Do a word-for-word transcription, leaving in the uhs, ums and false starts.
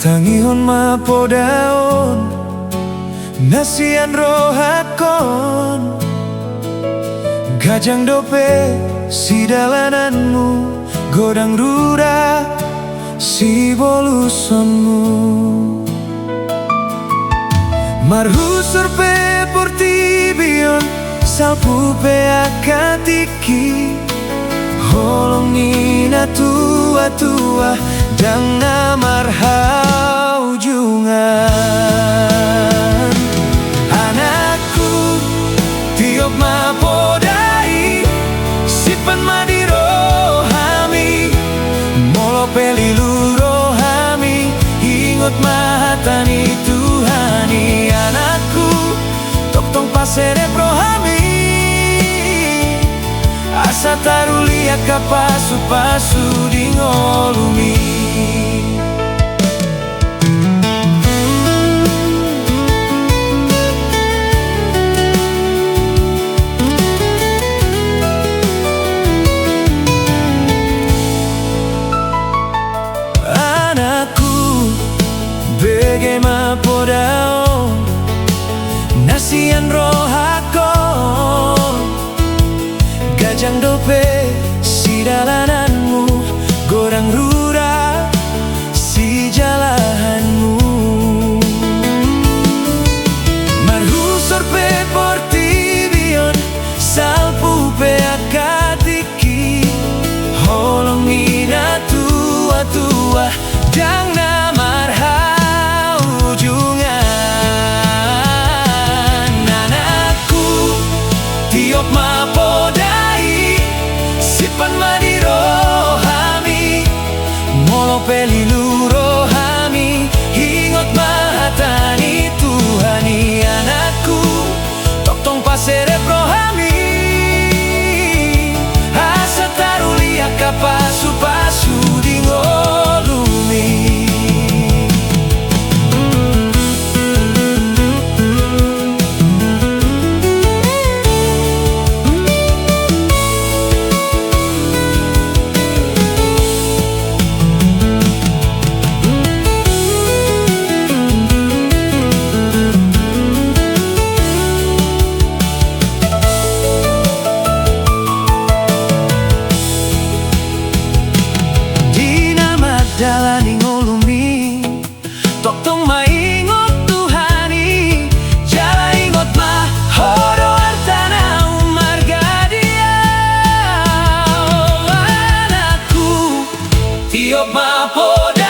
Tangihon ma poda on na sian rohangkon. Ganjang dope sidalananmu, godang rura sibolusonmu. Marhusor pe portibi on, salpu pe angka tingki, holong ni na tuatua ndang na marhaujungan. Anakku, tiop ma poda i, simpan ma di rohami. Molo pe lilu rohami, ingot ma hata ni Tuhan i. Anakku, tongtong paserep rohami, asa taruli angka pasupasu di ngolumi. Anakku, bege ma poda on na sian rohangkon. Ganjang dope sidalananmu, godang rura sijalahanmu. Marhusor pe portibi on, salpu pe angka tingki, holong ni na tuatua ndang na marhaujungan. Anakku, tiop ma poda i, simpan ma di rohami. Molo pe lilu rohami, ingot ma hata ni Tuhan i. Anakku, tongtong paserep rohami, asa taruli angka pasupasu di ngolumi. Di na mandalani ngolumi, tongtong ma ingot Tuhan i, jala ingot ma ho do arta na ummarga di ahu. Anakku, tiop ma poda